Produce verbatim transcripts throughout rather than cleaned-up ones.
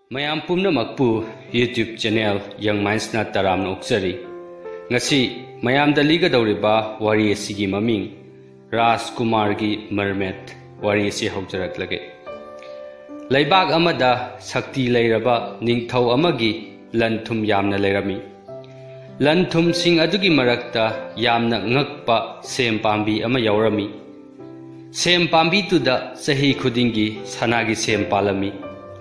ꯃꯌꯥꯝ ꯄꯨꯝꯅꯃꯛꯄꯨ YouTube channel Young Mindsꯅ ꯇꯔꯥꯝꯅ ꯑꯣꯛꯆꯔꯤ꯫ ꯉꯁꯤ ꯃꯌꯥꯝꯗ ꯂꯤꯒꯗꯧꯔꯤꯕ ꯋꯥꯔꯤ ꯑꯁꯤꯒꯤ ꯃꯃꯤꯡ ꯔꯥꯖꯀꯨꯃꯥꯔꯒꯤ ꯃꯔꯃꯦꯠ꯫ ꯋꯥꯔꯤ ꯑꯁꯤ ꯍꯧꯖꯔꯛꯂꯒꯦ꯫ ꯂꯩꯕꯥꯛ ꯑꯃꯗ ꯁꯛꯇꯤ ꯂꯩꯔꯕ ꯅꯤꯡꯊꯧ ꯑꯃꯒꯤ ꯂꯟ ꯊꯨꯝ ꯌꯥꯝꯅ ꯂꯩꯔꯝꯃꯤ꯫ ꯂꯟ ꯊꯨꯝꯁꯤꯡ ꯑꯗꯨꯒꯤ ꯃꯔꯛꯇ ꯌꯥꯝꯅ ꯉꯛꯄ ꯁꯦꯝ ꯄꯥꯝꯕꯤ ꯑꯃ ꯌꯥꯎꯔꯝꯃꯤ꯫ ꯁꯦꯝ ꯄꯥꯝꯕꯤꯗꯨꯗ ꯆꯍꯤ ꯈꯨꯗꯤꯡꯒꯤ ꯁꯅꯥꯒꯤ ꯁꯦꯝ ꯄꯥꯜꯂꯝꯃꯤ꯫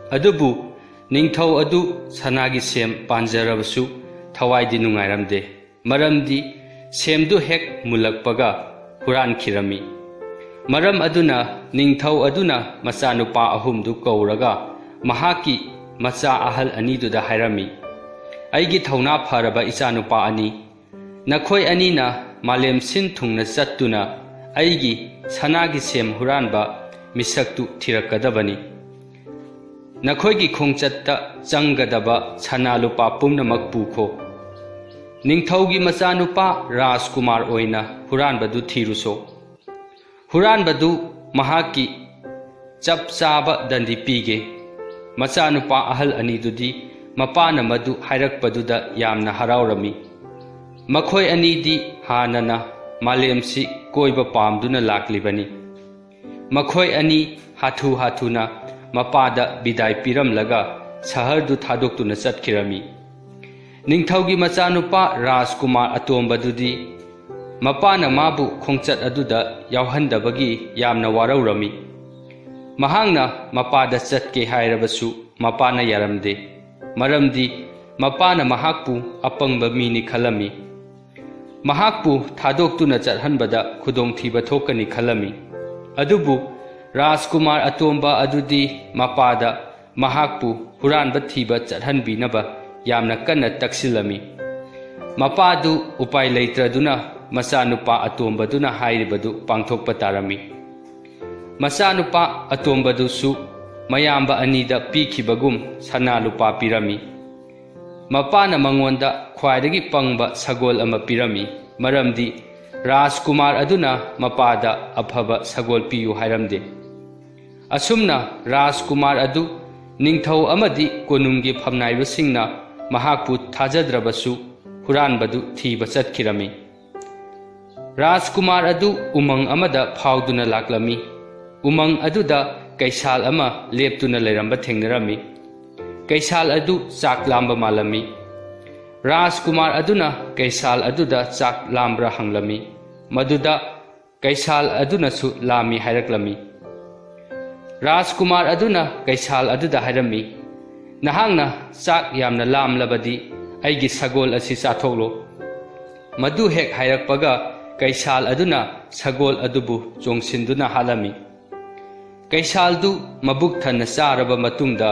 ꯑꯗꯨꯕꯨ ꯅꯤꯡꯊꯧ ꯑꯗꯨ ꯁꯅꯥꯒꯤ ꯁꯦꯝ ꯄꯥꯟꯖꯔꯕꯁꯨ ꯊꯋꯥꯏꯗꯤ ꯅꯨꯡꯉꯥꯏꯔꯝꯗꯦ꯫ ꯃꯔꯝꯗꯤ ꯁꯦꯝꯗꯨ ꯍꯦꯛ ꯃꯨꯜꯂꯛꯄꯒ ꯍꯨꯔꯥꯟꯈꯤꯔꯝꯃꯤ꯫ ꯃꯔꯝ ꯑꯗꯨꯅ ꯅꯤꯡꯊꯧ ꯑꯗꯨꯅ ꯃꯆꯥꯅꯨꯄꯥ ꯑꯍꯨꯝꯗꯨ ꯀꯧꯔꯒ ꯃꯍꯥꯛꯀꯤ ꯃꯆꯥ ꯑꯍꯜ ꯑꯅꯤꯗꯨꯗ ꯍꯥꯏꯔꯝꯃꯤ, "ꯑꯩꯒꯤ ꯊꯧꯅꯥ ꯐꯔꯕ ꯏꯆꯥꯅꯨꯄꯥ ꯑꯅꯤ, ꯅꯈꯣꯏ ꯑꯅꯤꯅ ꯃꯥꯂꯦꯝ ꯁꯤꯟ ꯊꯨꯡꯅ ꯆꯠꯇꯨꯅ ꯑꯩꯒꯤ ꯁꯅꯥꯒꯤ ꯁꯦꯝ ꯍꯨꯔꯥꯟꯕ ꯃꯤꯁꯛꯇꯨ ꯊꯤꯔꯛꯀꯗꯕꯅꯤ꯫ ꯅꯈꯣꯏꯒꯤ ꯈꯣꯡꯆꯠꯇ ꯆꯪꯒꯗꯕ ꯁꯅꯥ ꯂꯨꯄꯥ ꯄꯨꯝꯅꯃꯛ ꯄꯨꯈꯣ꯫ ꯅꯤꯡꯊꯧꯒꯤ ꯃꯆꯥꯅꯨꯄꯥ ꯔꯥꯖꯀꯨꯃꯥꯔ ꯑꯣꯏꯅ ꯍꯨꯔꯥꯟꯕꯗꯨ ꯊꯤꯔꯨꯁꯣ꯫ ꯍꯨꯔꯥꯟꯕꯗꯨ ꯃꯍꯥꯛꯀꯤ ꯆꯞ ꯆꯥꯕ ꯗꯟꯗꯤ ꯄꯤꯒꯦ꯫" ꯃꯆꯥꯅꯨꯄꯥ ꯑꯍꯜ ꯑꯅꯤꯗꯨꯗꯤ ꯃꯄꯥꯅ ꯃꯗꯨ ꯍꯥꯏꯔꯛꯄꯗꯨꯗ ꯌꯥꯝꯅ ꯍꯔꯥꯎꯔꯝꯃꯤ꯫ ꯃꯈꯣꯏ ꯑꯅꯤꯗꯤ ꯍꯥꯟꯅꯅ ꯃꯥꯂꯦꯝꯁꯤ ꯀꯣꯏꯕ ꯄꯥꯝꯗꯨꯅ ꯂꯥꯛꯂꯤꯕꯅꯤ꯫ ꯃꯈꯣꯏ ꯑꯅꯤ ꯍꯥꯊꯨ ꯍꯥꯊꯨꯅ ꯃꯄꯥꯗ ꯕꯤꯗꯥꯏ ꯄꯤꯔꯝꯂꯒ ꯁꯍꯔꯗꯨ ꯊꯥꯗꯣꯛꯇꯨꯅ ꯆꯠꯈꯤꯔꯝꯃꯤ꯫ ꯅꯤꯡꯊꯧꯒꯤ ꯃꯆꯥꯅꯨꯄꯥ ꯔꯥꯖꯀꯨꯃꯥꯔ ꯑꯇꯣꯝꯕꯗꯨꯗꯤ ꯃꯄꯥꯅ ꯃꯥꯕꯨ ꯈꯣꯡꯆꯠ ꯑꯗꯨꯗ ꯌꯥꯎꯍꯟꯗꯕꯒꯤ ꯌꯥꯝꯅ ꯋꯥꯔꯧꯔꯝꯃꯤ꯫ ꯃꯍꯥꯛꯅ ꯃꯄꯥꯗ ꯆꯠꯀꯦ ꯍꯥꯏꯔꯕꯁꯨ ꯃꯄꯥꯅ ꯌꯥꯔꯝꯗꯦ꯫ ꯃꯔꯝꯗꯤ ꯃꯄꯥꯅ ꯃꯍꯥꯛꯄꯨ ꯑꯄꯪꯕ ꯃꯤꯅꯤ ꯈꯜꯂꯝꯃꯤ꯫ ꯃꯍꯥꯛꯄꯨ ꯊꯥꯗꯣꯛꯇꯨꯅ ꯆꯠꯍꯟꯕꯗ ꯈꯨꯗꯣꯡꯊꯤꯕ ꯊꯣꯛꯀꯅꯤ ꯈꯜꯂꯝꯃꯤ꯫ ꯑꯗꯨꯕꯨ ꯔꯥꯖꯀꯨꯃꯥꯔ ꯑꯇꯣꯝꯕ ꯑꯗꯨꯗꯤ ꯃꯄꯥꯗ ꯃꯍꯥꯛꯄꯨ ꯍꯨꯔꯥꯟꯕ ꯊꯤꯕ ꯆꯠꯍꯟꯕꯤꯅꯕ ꯌꯥꯝꯅ ꯀꯟꯅ ꯇꯛꯁꯤꯜꯂꯝꯃꯤ꯫ ꯃꯄꯥꯗꯨ ꯎꯄꯥꯏ ꯂꯩꯇ꯭ꯔꯗꯨꯅ ꯃꯆꯥꯅꯨꯄꯥ ꯑꯇꯣꯝꯕꯗꯨꯅ ꯍꯥꯏꯔꯤꯕꯗꯨ ꯄꯥꯡꯊꯣꯛꯄ ꯇꯥꯔꯝꯃꯤ꯫ ꯃꯆꯥꯅꯨꯄꯥ ꯑꯇꯣꯝꯕꯗꯨꯁꯨ ꯃꯌꯥꯝꯕ ꯑꯅꯤꯗ ꯄꯤꯈꯤꯕꯒꯨꯝ ꯁꯅꯥ ꯂꯨꯄꯥ ꯄꯤꯔꯝꯃꯤ꯫ ꯃꯄꯥꯅ ꯃꯉꯣꯟꯗ ꯈ꯭ꯋꯥꯏꯗꯒꯤ ꯄꯪꯕ ꯁꯒꯣꯜ ꯑꯃ ꯄꯤꯔꯝꯃꯤ, ꯃꯔꯝꯗꯤ ꯔꯥꯖꯀꯨꯃꯥꯔ ꯑꯗꯨꯅ ꯃꯄꯥꯗ ꯑꯐꯕ ꯁꯒꯣꯜ ꯄꯤꯌꯨ ꯍꯥꯏꯔꯝꯗꯦ꯫ ꯑꯁꯨꯝꯅ ꯔꯥꯖꯀꯨꯃꯥꯔ ꯑꯗꯨ ꯅꯤꯡꯊꯧ ꯑꯃꯗꯤ ꯀꯣꯅꯨꯡꯒꯤ ꯐꯝꯅꯥꯏꯕꯁꯤꯡꯅ ꯃꯍꯥꯛꯄꯨ ꯊꯥꯖꯗ꯭ꯔꯕꯁꯨ ꯍꯨꯔꯥꯟꯕꯗꯨ ꯊꯤꯕ ꯆꯠꯈꯤꯔꯝꯃꯤ꯫ ꯔꯥꯖꯀꯨꯃꯥꯔ ꯑꯗꯨ ꯎꯃꯪ ꯑꯃꯗ ꯐꯥꯎꯗꯨꯅ ꯂꯥꯛꯂꯝꯃꯤ꯫ ꯎꯃꯪ ꯑꯗꯨꯗ ꯀꯩꯁꯥꯜ ꯑꯃ ꯂꯦꯞꯇꯨꯅ ꯂꯩꯔꯝꯕ ꯊꯦꯡꯅꯔꯝꯃꯤ꯫ ꯀꯩꯁꯥꯜ ꯑꯗꯨ ꯆꯥꯛ ꯂꯥꯝꯕ ꯃꯥꯜꯂꯝꯃꯤ꯫ ꯔꯥꯖꯀꯨꯃꯥꯔ ꯑꯗꯨꯅ ꯀꯩꯁꯥꯜ ꯑꯗꯨꯗ ꯆꯥꯛ ꯂꯥꯝꯕ꯭ꯔꯥ ꯍꯪꯂꯝꯃꯤ꯫ ꯃꯗꯨꯗ ꯀꯩꯁꯥꯜ ꯑꯗꯨꯅꯁꯨ ꯂꯥꯝꯃꯤ ꯍꯥꯏꯔꯛꯂꯝꯃꯤ꯫ ꯔꯥꯖꯀꯨꯃꯥꯔ ꯑꯗꯨꯅ ꯀꯩꯁꯥꯜ ꯑꯗꯨꯗ ꯍꯥꯏꯔꯝꯃꯤ, "ꯅꯍꯥꯛꯅ ꯆꯥꯛ ꯌꯥꯝꯅ ꯂꯥꯝꯂꯕꯗꯤ ꯑꯩꯒꯤ ꯁꯒꯣꯜ ꯑꯁꯤ ꯆꯥꯊꯣꯛꯂꯣ꯫" ꯃꯗꯨ ꯍꯦꯛ ꯍꯥꯏꯔꯛꯄꯒ ꯀꯩꯁꯥꯜ ꯑꯗꯨꯅ ꯁꯒꯣꯜ ꯑꯗꯨꯕꯨ ꯆꯣꯡꯁꯤꯟꯗꯨꯅ ꯍꯥꯠꯂꯝꯃꯤ꯫ ꯀꯩꯁꯥꯜꯗꯨ ꯃꯕꯨꯛ ꯊꯟꯅ ꯆꯥꯔꯕ ꯃꯇꯨꯡꯗ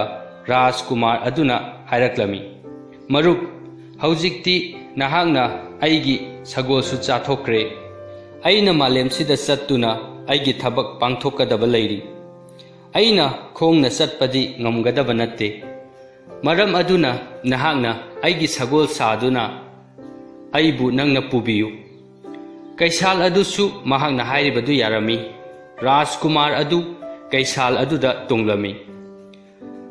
ꯔꯥꯖꯀꯨꯃꯥꯔ ꯑꯗꯨꯅ ꯍꯥꯏꯔꯛꯂꯝꯃꯤ, "ꯃꯔꯨꯞ, ꯍꯧꯖꯤꯛꯇꯤ ꯅꯍꯥꯛꯅ ꯑꯩꯒꯤ ꯁꯒꯣꯜꯁꯨ ꯆꯥꯊꯣꯛꯈ꯭ꯔꯦ꯫ ꯑꯩꯅ ꯃꯥꯂꯦꯝꯁꯤꯗ ꯆꯠꯇꯨꯅ ꯑꯩꯒꯤ ꯊꯕꯛ ꯄꯥꯡꯊꯣꯛꯀꯗꯕ ꯂꯩꯔꯤ꯫ ꯑꯩꯅ ꯈꯣꯡꯅ ꯆꯠꯄꯗꯤ ꯉꯝꯒꯗꯕ ꯅꯠꯇꯦ꯫ ꯃꯔꯝ ꯑꯗꯨꯅ ꯅꯍꯥꯛꯅ ꯑꯩꯒꯤ ꯁꯒꯣꯜ ꯁꯥꯗꯨꯅ ꯑꯩꯕꯨ ꯅꯪꯅ ꯄꯨꯕꯤꯌꯨ꯫" ꯀꯩꯁꯥꯜ ꯑꯗꯨꯁꯨ ꯃꯍꯥꯛꯅ ꯍꯥꯏꯔꯤꯕꯗꯨ ꯌꯥꯔꯝꯃꯤ꯫ ꯔꯥꯖꯀꯨꯃꯥꯔ ꯑꯗꯨ ꯀꯩꯁꯥꯜ ꯑꯗꯨꯗ ꯇꯣꯡꯂꯝꯃꯤ꯫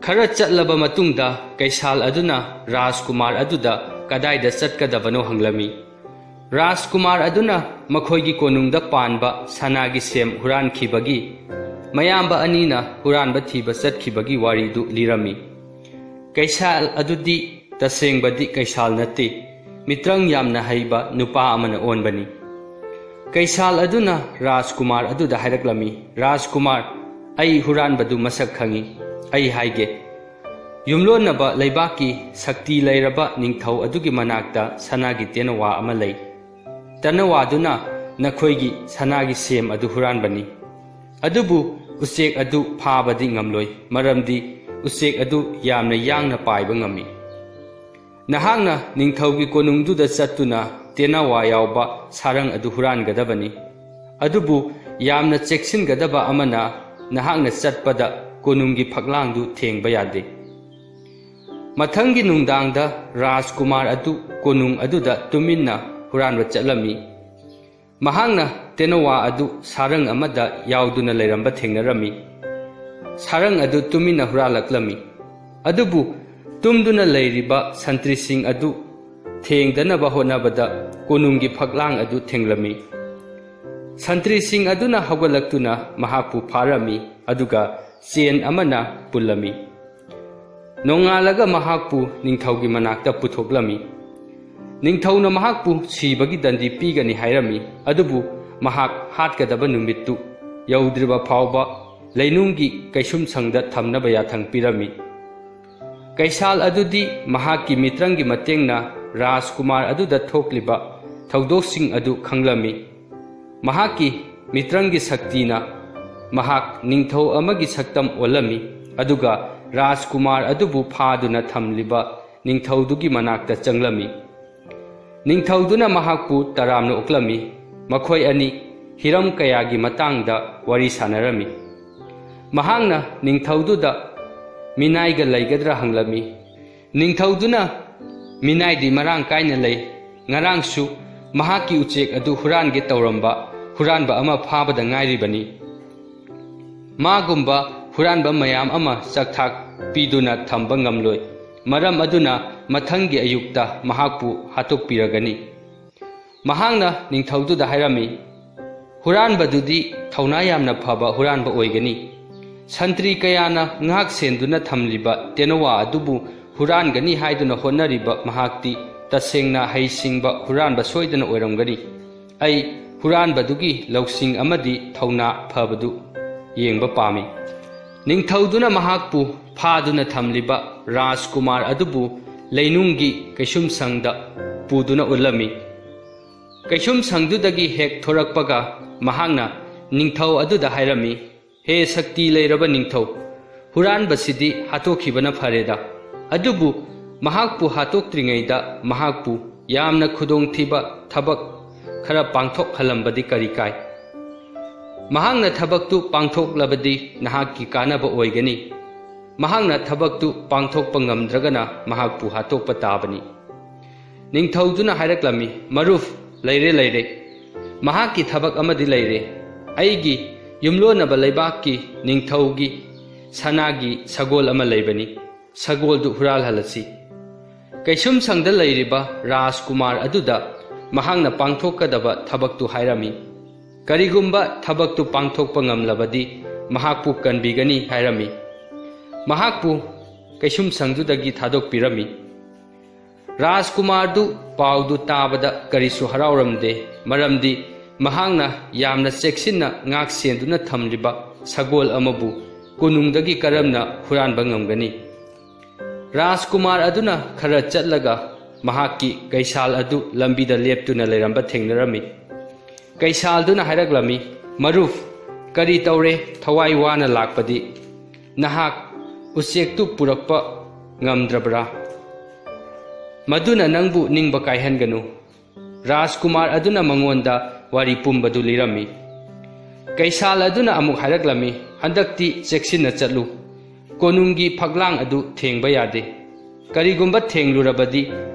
ꯈꯔ ꯆꯠꯂꯕ ꯃꯇꯨꯡꯗ ꯀꯩꯁꯥꯜ ꯑꯗꯨꯅ ꯔꯥꯖꯀꯨꯃꯥꯔ ꯑꯗꯨꯗ ꯀꯗꯥꯏꯗ ꯆꯠꯀꯗꯕꯅꯣ ꯍꯪꯂꯝꯃꯤ꯫ ꯔꯥꯖꯀꯨꯃꯥꯔ ꯑꯗꯨꯅ ꯃꯈꯣꯏꯒꯤ ꯀꯣꯅꯨꯡꯗ ꯄꯥꯟꯕ ꯁꯅꯥꯒꯤ ꯁꯦꯝ ꯍꯨꯔꯥꯟꯈꯤꯕꯒꯤ, ꯃꯌꯥꯝꯕ ꯑꯅꯤꯅ ꯍꯨꯔꯥꯟꯕ ꯊꯤꯕ ꯆꯠꯈꯤꯕꯒꯤ ꯋꯥꯔꯤꯗꯨ ꯂꯤꯔꯝꯃꯤ꯫ ꯀꯩꯁꯥꯜ ꯑꯗꯨꯗꯤ ꯇꯁꯦꯡꯕꯗꯤ ꯀꯩꯁꯥꯜ ꯅꯠꯇꯦ, ꯃꯤꯇ꯭ꯔꯪ ꯌꯥꯝꯅ ꯍꯩꯕ ꯅꯨꯄꯥ ꯑꯃꯅ ꯑꯣꯟꯕꯅꯤ꯫ ꯀꯩꯁꯥꯜ ꯑꯗꯨꯅ ꯔꯥꯖꯀꯨꯃꯥꯔ ꯑꯗꯨꯗ ꯍꯥꯏꯔꯛꯂꯝꯃꯤ, "ꯔꯥꯖꯀꯨꯃꯥꯔ, ꯑꯩ ꯍꯨꯔꯥꯟꯕꯗꯨ ꯃꯁꯛ ꯈꯪꯏ꯫ ꯑꯩ ꯍꯥꯏꯒꯦ꯫ ꯌꯨꯝꯂꯣꯟꯅꯕ ꯂꯩꯕꯥꯛꯀꯤ ꯁꯛꯇꯤ ꯂꯩꯔꯕ ꯅꯤꯡꯊꯧ ꯑꯗꯨꯒꯤ ꯃꯅꯥꯛꯇ ꯁꯅꯥꯒꯤ ꯇꯦꯅꯋꯥ ꯑꯃ ꯂꯩ꯫ ꯇꯦꯅꯋꯥꯗꯨꯅ ꯅꯈꯣꯏꯒꯤ ꯁꯅꯥꯒꯤ ꯁꯦꯝ ꯑꯗꯨ ꯍꯨꯔꯥꯟꯕꯅꯤ꯫ ꯑꯗꯨꯕꯨ ꯎꯆꯦꯛ ꯑꯗꯨ ꯐꯥꯕꯗꯤ ꯉꯝꯂꯣꯏ, ꯃꯔꯝꯗꯤ ꯎꯆꯦꯛ ꯑꯗꯨ ꯌꯥꯝꯅ ꯌꯥꯡꯅ ꯄꯥꯏꯕ ꯉꯝꯃꯤ꯫ ꯅꯍꯥꯛꯅ ꯅꯤꯡꯊꯧꯒꯤ ꯀꯣꯅꯨꯡꯗꯨꯗ ꯆꯠꯇꯨꯅ ꯇꯦꯅꯋꯥ ꯌꯥꯎꯕ ꯁꯥꯔꯪ ꯑꯗꯨ ꯍꯨꯔꯥꯟꯒꯗꯕꯅꯤ꯫ ꯑꯗꯨꯕꯨ ꯌꯥꯝꯅ ꯆꯦꯛꯁꯤꯟꯒꯗꯕ ꯑꯃꯅ, ꯅꯍꯥꯛꯅ ꯆꯠꯄꯗ ꯀꯣꯅꯨꯡꯒꯤ ꯐꯛꯂꯥꯡꯗꯨ ꯊꯦꯡꯕ ꯌꯥꯗꯦ꯫" ꯃꯊꯪꯒꯤ ꯅꯨꯡꯗꯥꯡꯗ ꯔꯥꯖꯀꯨꯃꯥꯔ ꯑꯗꯨ ꯀꯣꯅꯨꯡ ꯑꯗꯨꯗ ꯇꯨꯃꯤꯟꯅ ꯍꯨꯔꯥꯟꯕ ꯆꯠꯂꯝꯃꯤ꯫ ꯃꯍꯥꯛꯅ ꯇꯦꯅꯋꯥ ꯑꯗꯨ ꯁꯥꯔꯪ ꯑꯃꯗ ꯌꯥꯎꯗꯨꯅ ꯂꯩꯔꯝꯕ ꯊꯦꯡꯅꯔꯝꯃꯤ꯫ ꯁꯥꯔꯪ ꯑꯗꯨ ꯇꯨꯃꯤꯟꯅ ꯍꯨꯔꯥꯜꯂꯛꯂꯝꯃꯤ꯫ ꯑꯗꯨꯕꯨ ꯇꯨꯝꯗꯨꯅ ꯂꯩꯔꯤꯕ ꯁꯟꯇ꯭ꯔꯤꯁꯤꯡ ꯑꯗꯨ ꯊꯦꯡꯗꯅꯕ ꯍꯣꯠꯅꯕꯗ ꯀꯣꯅꯨꯡꯒꯤ ꯐꯛꯂꯥꯡ ꯑꯗꯨ ꯊꯦꯡꯂꯝꯃꯤ꯫ ꯁꯟꯇ꯭ꯔꯤꯁꯤꯡ ꯑꯗꯨꯅ ꯍꯧꯒꯠꯂꯛꯇꯨꯅ ꯃꯍꯥꯛꯄꯨ ꯐꯥꯔꯝꯃꯤ, ꯑꯗꯨꯒ ꯆꯦꯟ ꯑꯃꯅ ꯄꯨꯜꯂꯝꯃꯤ꯫ ꯅꯣꯡꯉꯥꯜꯂꯒ ꯃꯍꯥꯛꯄꯨ ꯅꯤꯡꯊꯧꯒꯤ ꯃꯅꯥꯛꯇ ꯄꯨꯊꯣꯛꯂꯝꯃꯤ꯫ ꯅꯤꯡꯊꯧꯅ ꯃꯍꯥꯛꯄꯨ ꯁꯤꯕꯒꯤ ꯗꯟꯗꯤ ꯄꯤꯒꯅꯤ ꯍꯥꯏꯔꯝꯃꯤ, ꯑꯗꯨꯕꯨ ꯃꯍꯥꯛ ꯍꯥꯠꯀꯗꯕ ꯅꯨꯃꯤꯠꯇꯨ ꯌꯧꯗ꯭ꯔꯤꯕ ꯐꯥꯎꯕ ꯂꯩꯅꯨꯡꯒꯤ ꯀꯩꯁꯨꯝꯁꯪꯗ ꯊꯝꯅꯕ ꯌꯥꯊꯪ ꯄꯤꯔꯝꯃꯤ꯫ ꯀꯩꯁꯥꯜ ꯑꯗꯨꯗꯤ ꯃꯍꯥꯛꯀꯤ ꯃꯤꯇ꯭ꯔꯪꯒꯤ ꯃꯇꯦꯡꯅ ꯔꯥꯖꯀꯨꯃꯥꯔ ꯑꯗꯨꯗ ꯊꯣꯛꯂꯤꯕ ꯊꯧꯗꯣꯛꯁꯤꯡ ꯑꯗꯨ ꯈꯪꯂꯝꯃꯤ꯫ ꯃꯍꯥꯛꯀꯤ ꯃꯤꯇ꯭ꯔꯪꯒꯤ ꯁꯛꯇꯤꯅ ꯃꯍꯥꯛ ꯅꯤꯡꯊꯧ ꯑꯃꯒꯤ ꯁꯛꯇꯝ ꯑꯣꯜꯂꯝꯃꯤ, ꯑꯗꯨꯒ ꯔꯥꯖꯀꯨꯃꯥꯔ ꯑꯗꯨꯕꯨ ꯐꯥꯗꯨꯅ ꯊꯝꯂꯤꯕ ꯅꯤꯡꯊꯧꯗꯨꯒꯤ ꯃꯅꯥꯛꯇ ꯆꯪꯂꯝꯃꯤ꯫ ꯅꯤꯡꯊꯧꯗꯨꯅ ꯃꯍꯥꯛꯄꯨ ꯇꯔꯥꯝꯅ ꯑꯣꯛꯂꯝꯃꯤ꯫ ꯃꯈꯣꯏ ꯑꯅꯤ ꯍꯤꯔꯝ ꯀꯌꯥꯒꯤ ꯃꯇꯥꯡꯗ ꯋꯥꯔꯤ ꯁꯥꯟꯅꯔꯝꯃꯤ꯫ ꯃꯍꯥꯛꯅ ꯅꯤꯡꯊꯧꯗꯨꯗ ꯃꯤꯅꯥꯏꯒ ꯂꯩꯒꯗ꯭ꯔꯥ ꯍꯪꯂꯝꯃꯤ꯫ ꯅꯤꯡꯊꯧꯗꯨꯅ ꯃꯤꯅꯥꯏꯗꯤ ꯃꯔꯥꯡ ꯀꯥꯏꯅ ꯂꯩ꯫ ꯉꯔꯥꯡꯁꯨ ꯃꯍꯥꯛꯀꯤ ꯎꯆꯦꯛ ꯑꯗꯨ ꯍꯨꯔꯥꯟꯒꯦ ꯇꯧꯔꯝꯕ ꯍꯨꯔꯥꯟꯕ ꯑꯃ ꯐꯥꯕꯗ ꯉꯥꯏꯔꯤꯕꯅꯤ꯫ ꯃꯥꯒꯨꯝꯕ ꯍꯨꯔꯥꯟꯕ ꯃꯌꯥꯝ ꯑꯃ ꯆꯥꯛꯊꯥꯛ ꯄꯤꯗꯨꯅ ꯊꯝꯕ ꯉꯝꯂꯣꯏ꯫ ꯃꯔꯝ ꯑꯗꯨꯅ ꯃꯊꯪꯒꯤ ꯑꯌꯨꯛꯇ ꯃꯍꯥꯛꯄꯨ ꯍꯥꯠꯇꯣꯛꯄꯤꯔꯒꯅꯤ꯫ ꯃꯍꯥꯛꯅ ꯅꯤꯡꯊꯧꯗꯨꯗ ꯍꯥꯏꯔꯝꯃꯤ, "ꯍꯨꯔꯥꯟꯕꯗꯨꯗꯤ ꯊꯧꯅꯥ ꯌꯥꯝꯅ ꯐꯕ ꯍꯨꯔꯥꯟꯕ ꯑꯣꯏꯒꯅꯤ꯫ ꯁꯟꯇ꯭ꯔꯤ ꯀꯌꯥꯅ ꯉꯥꯛ ꯁꯦꯟꯗꯨꯅ ꯊꯝꯂꯤꯕ ꯇꯦꯅꯋꯥ ꯑꯗꯨꯕꯨ ꯍꯨꯔꯥꯟꯒꯅꯤ ꯍꯥꯏꯗꯨꯅ ꯍꯣꯠꯅꯔꯤꯕ ꯃꯍꯥꯛꯇꯤ ꯇꯁꯦꯡꯅ ꯍꯩꯁꯤꯡꯕ ꯍꯨꯔꯥꯟꯕ ꯁꯣꯏꯗꯅ ꯑꯣꯏꯔꯝꯒꯅꯤ꯫ ꯑꯩ ꯍꯨꯔꯥꯟꯕꯗꯨꯒꯤ ꯂꯧꯁꯤꯡ ꯑꯃꯗꯤ ꯊꯧꯅꯥ ꯐꯕꯗꯨ ꯌꯦꯡꯕ ꯄꯥꯝꯃꯤ꯫" ꯅꯤꯡꯊꯧꯗꯨꯅ ꯃꯍꯥꯛꯄꯨ ꯐꯥꯗꯨꯅ ꯊꯝꯂꯤꯕ ꯔꯥꯖꯀꯨꯃꯥꯔ ꯑꯗꯨꯕꯨ ꯂꯩꯅꯨꯡꯒꯤ ꯀꯩꯁꯨꯝꯁꯪꯗ ꯄꯨꯗꯨꯅ ꯎꯠꯂꯝꯃꯤ꯫ ꯀꯩꯁꯨꯝꯁꯪꯗꯨꯗꯒꯤ ꯍꯦꯛ ꯊꯣꯔꯛꯄꯒ ꯃꯍꯥꯛꯅ ꯅꯤꯡꯊꯧ ꯑꯗꯨꯗ ꯍꯥꯏꯔꯝꯃꯤ, "ꯍꯦ ꯁꯛꯇꯤ ꯂꯩꯔꯕ ꯅꯤꯡꯊꯧ, ꯍꯨꯔꯥꯟꯕꯁꯤꯗꯤ ꯍꯥꯠꯇꯣꯛꯈꯤꯕꯅ ꯐꯔꯦꯗ꯫ ꯑꯗꯨꯕꯨ ꯃꯍꯥꯛꯄꯨ ꯍꯥꯠꯇꯣꯛꯇ꯭ꯔꯤꯉꯩꯗ ꯃꯍꯥꯛꯄꯨ ꯌꯥꯝꯅ ꯈꯨꯗꯣꯡꯊꯤꯕ ꯊꯕꯛ ꯈꯔ ꯄꯥꯡꯊꯣꯛꯍꯜꯂꯝꯕꯗꯤ ꯀꯔꯤ ꯀꯥꯏ? ꯃꯍꯥꯛꯅ ꯊꯕꯛꯇꯨ ꯄꯥꯡꯊꯣꯛꯂꯕꯗꯤ ꯅꯍꯥꯛꯀꯤ ꯀꯥꯟꯅꯕ ꯑꯣꯏꯒꯅꯤ꯫ ꯃꯍꯥꯛꯅ ꯊꯕꯛꯇꯨ ꯄꯥꯡꯊꯣꯛꯄ ꯉꯝꯗ꯭ꯔꯒꯅ ꯃꯍꯥꯛꯄꯨ ꯍꯥꯠꯇꯣꯛꯄ ꯇꯥꯕꯅꯤ꯫" ꯅꯤꯡꯊꯧꯗꯨꯅ ꯍꯥꯏꯔꯛꯂꯝꯃꯤ, "ꯃꯔꯨꯞ, ꯂꯩꯔꯦ, ꯂꯩꯔꯦ꯫ ꯃꯍꯥꯛꯀꯤ ꯊꯕꯛ ꯑꯃꯗꯤ ꯂꯩꯔꯦ꯫ ꯑꯩꯒꯤ ꯌꯨꯝꯂꯣꯟꯅꯕ ꯂꯩꯕꯥꯛꯀꯤ ꯅꯤꯡꯊꯧꯒꯤ ꯁꯅꯥꯒꯤ ꯁꯒꯣꯜ ꯑꯃ ꯂꯩꯕꯅꯤ꯫ ꯁꯒꯣꯜꯗꯨ ꯍꯨꯔꯥꯜꯍꯜꯂꯁꯤ꯫" ꯀꯩꯁꯨꯝꯁꯪꯗ ꯂꯩꯔꯤꯕ ꯔꯥꯖꯀꯨꯃꯥꯔ ꯑꯗꯨꯗ ꯃꯍꯥꯛꯅ ꯄꯥꯡꯊꯣꯛꯀꯗꯕ ꯊꯕꯛꯇꯨ ꯍꯥꯏꯔꯝꯃꯤ꯫ ꯀꯔꯤꯒꯨꯝꯕ ꯊꯕꯛꯇꯨ ꯄꯥꯡꯊꯣꯛꯄ ꯉꯝꯂꯕꯗꯤ ꯃꯍꯥꯛꯄꯨ ꯀꯟꯕꯤꯒꯅꯤ ꯍꯥꯏꯔꯝꯃꯤ꯫ ꯃꯍꯥꯛꯄꯨ ꯀꯩꯁꯨꯝꯁꯪꯗꯨꯗꯒꯤ ꯊꯥꯗꯣꯛꯄꯤꯔꯝꯃꯤ꯫ ꯔꯥꯖꯀꯨꯃꯥꯔꯗꯨ ꯄꯥꯎꯗꯨ ꯇꯥꯕꯗ ꯀꯔꯤꯁꯨ ꯍꯔꯥꯎꯔꯝꯗꯦ, ꯃꯔꯝꯗꯤ ꯃꯍꯥꯛꯅ ꯌꯥꯝꯅ ꯆꯦꯛꯁꯤꯟꯅ ꯉꯥꯛ ꯁꯦꯟꯗꯨꯅ ꯊꯝꯂꯤꯕ ꯁꯒꯣꯜ ꯑꯃꯕꯨ ꯀꯣꯅꯨꯡꯗꯒꯤ ꯀꯔꯝꯅ ꯍꯨꯔꯥꯟꯕ ꯉꯝꯒꯅꯤ? ꯔꯥꯖꯀꯨꯃꯥꯔ ꯑꯗꯨꯅ ꯈꯔ ꯆꯠꯂꯒ ꯃꯍꯥꯛꯀꯤ ꯀꯩꯁꯥꯜ ꯑꯗꯨ ꯂꯝꯕꯤꯗ ꯂꯦꯞꯇꯨꯅ ꯂꯩꯔꯝꯕ ꯊꯦꯡꯅꯔꯝꯃꯤ꯫ ꯀꯩꯁꯥꯜꯗꯨꯅ ꯍꯥꯏꯔꯛꯂꯝꯃꯤ, "ꯃꯔꯨꯞ, ꯀꯔꯤ ꯇꯧꯔꯦ ꯊꯋꯥꯏ ꯋꯥꯅ ꯂꯥꯛꯄꯗꯤ? ꯅꯍꯥꯛ ꯎꯆꯦꯛꯇꯨ ꯄꯨꯔꯛꯄ ꯉꯝꯗ꯭ꯔꯕ꯭ꯔꯥ? ꯃꯗꯨꯅ ꯅꯪꯕꯨ ꯅꯤꯡꯕ ꯀꯥꯏꯍꯟꯒꯅꯨ꯫" ꯔꯥꯖꯀꯨꯃꯥꯔ ꯑꯗꯨꯅ ꯃꯉꯣꯟꯗ ꯋꯥꯔꯤ ꯄꯨꯝꯕꯗꯨ ꯂꯤꯔꯝꯃꯤ꯫ ꯀꯩꯁꯥꯜ ꯑꯗꯨꯅ ꯑꯃꯨꯛ ꯍꯥꯏꯔꯛꯂꯝꯃꯤ, "ꯍꯟꯗꯛꯇꯤ ꯆꯦꯛꯁꯤꯟꯅ ꯆꯠꯂꯨ꯫ ꯀꯣꯅꯨꯡꯒꯤ ꯐꯛꯂꯥꯡ ꯑꯗꯨ ꯊꯦꯡꯕ ꯌꯥꯗꯦ꯫ ꯀꯔꯤꯒꯨꯝꯕ ꯊꯦꯡꯂꯨꯔꯕꯗꯤ